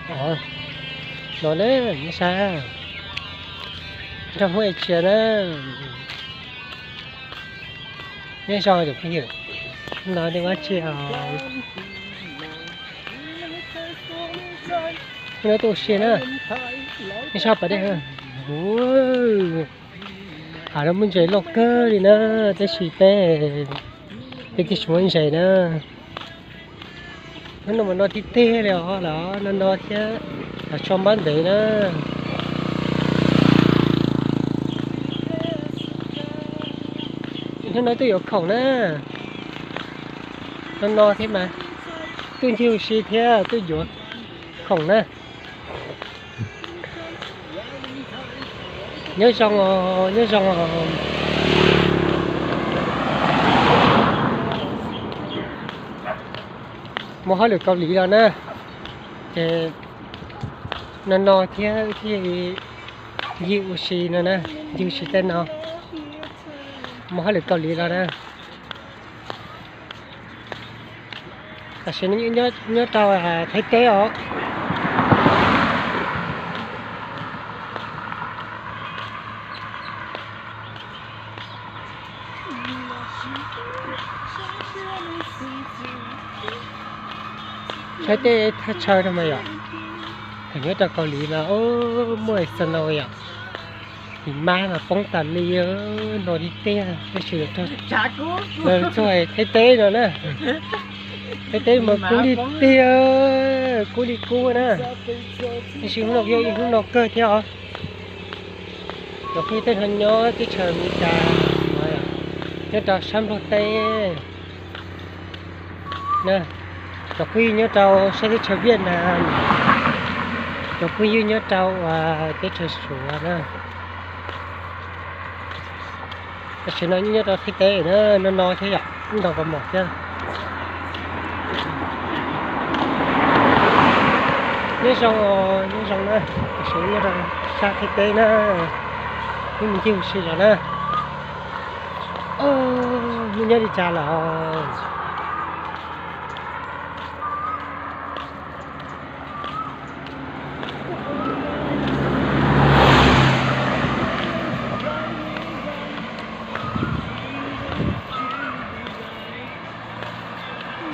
Os, no na, nyob sab nrog Hmoob Asia na. Nyob zoo cov phooj ywg, no nej ua tsi os? No tuaj ua si na, nyob sab pas dej. Hav no muaj ntses loj kawg li na, tab sis peb, peb twb tsis muaj ntses na. Hnub no mas no tiag tiag li os, los no no thiab, los tso npab ntev na. Hnub no tuaj yuav khoom na, no no thiab mas, tuaj ncig ua si thiab tuaj yuav khoom na. Nyob zoo os, nyob zoo os. Mus hauj lwm Kaus Lim los na, ces no no thiab thiaj ncig ua si no na, ncig ua si tej no. Mus hauj lwm Kaus Lim los na. Tam sim no nyob rau Thaib teb os. Saib tej thaj chaw no mas yom, thaum nyob rau Kaus Lim mas muaj snow yom, him mas mas poob tas li, no tiag tiag, tab sis lawv txog Thaib teb no na, Thaib teb mas kub li tiag, kub li kub na. Tab sis hnub no yog ib hnub no kawg thiab os. Cov phooj ywg tej no nyob teb chaws Amelikas, nyob rau sab Nplog teb na, cov phooj ywg nyob rau sab teb chaws Viaj Nam, cov phooj ywg nyob rau teb chaws Suav na. Tam sim no nyob rau Thaib teb na, no no thiab yom, ntau kua mom thiab. Nyob zoo, nyob zoo na, tam sim nyob rau sab Thaib teb na, wb mus ncig ua si los na. Wb nyob li cas los?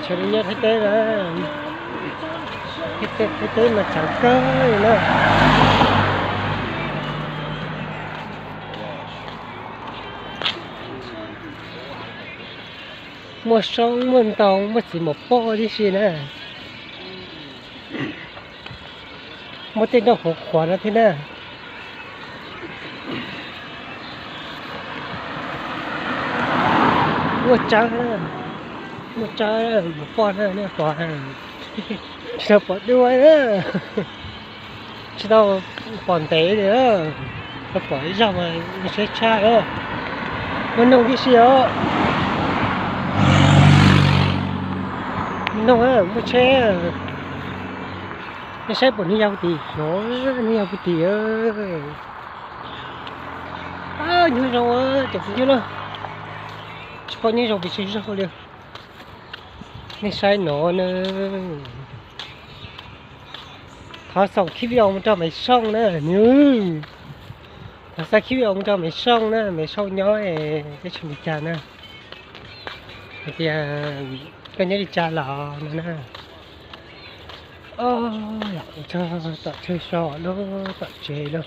Sawv daws nyob Thaib teb na, Thaib teb mas tsav kawg li na. Muaj soob muaj ntoo muaj txiv mos poj tib si na. Muaj tej nroj qhuav qhuav no thiab na. Muaj tsawb, muaj tsawb mos poj na, nej pom, tsis tau pom dua, tsis tau pom ntev li, tau pom ib zaug mas ntshai tshaj na. Muaj noog tib si os. Noog, muaj tsheb. Nej saib puas nws yog puag tim no, nws yog puag tim. Nyob zoo cov phooj ywg na, tsis paub nyob zoo pes tsawg zaug li. Nej saib no na. Thov xoom khib video mus rau Maiv Sooj na. Thov xa khib video mus rau Maiv Sooj na, Maiv Sooj nyob teb chaws Amelikas na. Hais tias koj nyob li cas los no na. Txog tom chaw so lub tom tsev lawm.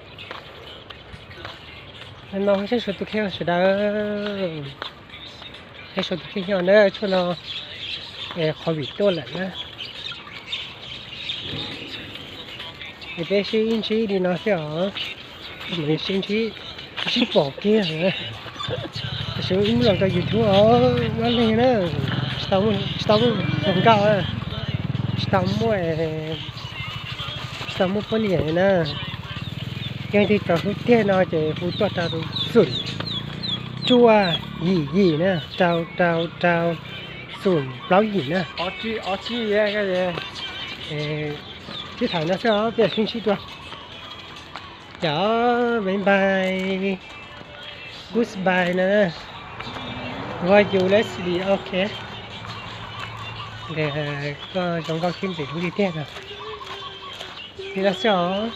No saib suav tus kheej sawv daws. Saib suav tus kheej nyob na, tshuaj no qhov vim tuaj lawm na. Es peb sib ntsib li no thiab os. Sib ntsib, sib pom kiag. Tam sim wb los rau YouTube os, nyob li na, tsis tau muaj hluas nkauj, tsis tau muaj, tsis tau muaj poj niam li na. Yog leej twg tau hlub tiag no ces hu tuaj rau tus xoom cuaj yim yim na, rau rau rau xoom plaub yim na. Sib tham no xwb os, peb sib ntsib dua. Yog, bye bye, goodbye na. Ua yus lawm xwb li, ok. Koj zoo nkauj thiab ntxim hlub tiag tiag no. Li no xwb os.